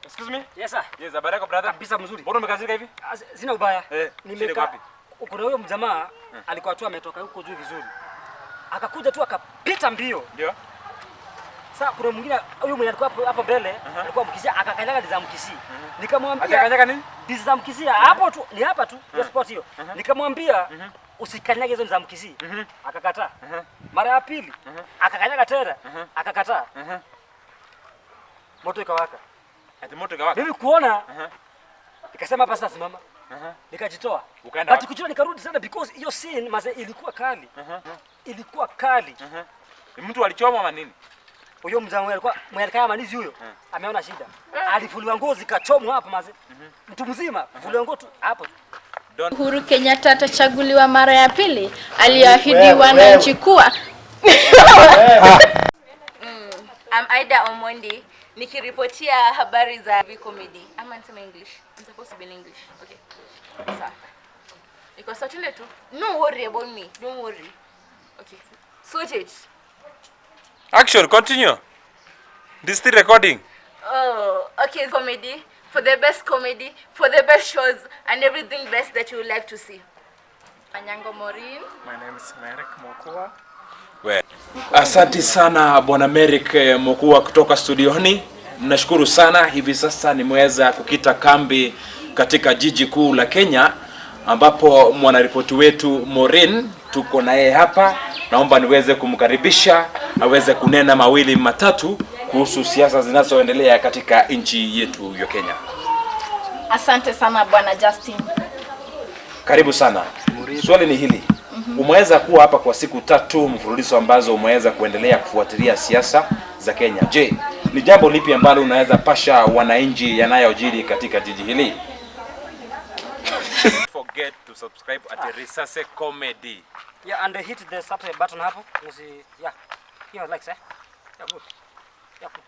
Excuse me? Yes sir. Yes, habari yako, brother? Kabisa mzuri. Mbona umekasirika hivi? Ah, sina ubaya. Eh, shida iko wapi? Kuna huyo mjamaa alikuwa tu ametoka huko juu vizuri. Akakuja tu akapita mbio. Ndio. Sasa kuna mwingine, huyu mwenye alikuwa hapo hapo mbele, alikuwa Mkisii, akakanyaga ndizi za Mkisii. Nikamwambia Akakanyaga nini? Ndizi za Mkisii hapo tu, ni hapa tu, hiyo spot hiyo. Nikamwambia usikanyage hizo ndizi za Mkisii. Akakataa. Mara ya pili akakanyaga tena, akakataa. Moto ikawaka. Ati moto ikawaka. Mimi kuona nikasema hapa sasa simama. Nikajitoa. Ukaenda But wapi? kujitoa nikarudi tena because hiyo scene maze ilikuwa kali. Ilikuwa kali. Ni mtu alichomwa ama nini? Huyo mzee mwenye alikuwa mwenye alikaa manizi huyo ameona shida. Alivuliwa nguo zikachomwa hapo maze. Mtu mzima kuvuliwa nguo tu hapo. Uhuru Kenyatta atachaguliwa mara ya pili, aliahidi wananchi kuwa I'm Ida Omondi nikiripotia habari za comedy. Ama niseme English? I'm supposed to be in English. Okay. Sawa. Iko sawa, twende tu. No worry about me. Don't worry. Okay. Sort it. Action, continue. This still recording. Oh, okay. Comedy for the best comedy, for the best shows and everything best that you would like to see. Anyango Morin. My name is Merrick Mokua. Asante sana, Bwana Merrick Mokua kutoka studioni. Nashukuru sana. Hivi sasa nimeweza kukita kambi katika jiji kuu la Kenya ambapo mwanaripoti wetu Maureen tuko na yeye hapa. Naomba niweze kumkaribisha aweze kunena mawili matatu kuhusu siasa zinazoendelea katika nchi yetu ya Kenya. Asante sana, Bwana Justin. Karibu sana. Swali ni hili. Umeweza kuwa hapa kwa siku 3 mfululizo ambazo umeweza kuendelea kufuatilia siasa za Kenya. Je, ni jambo lipi ambalo unaweza pasha wananchi yanayojiri katika jiji hili? Forget to subscribe at Risase Comedy. Yeah, and hit the subscribe button hapo. Usi yeah. Hiyo likes, eh? Yeah, good. Yeah, good.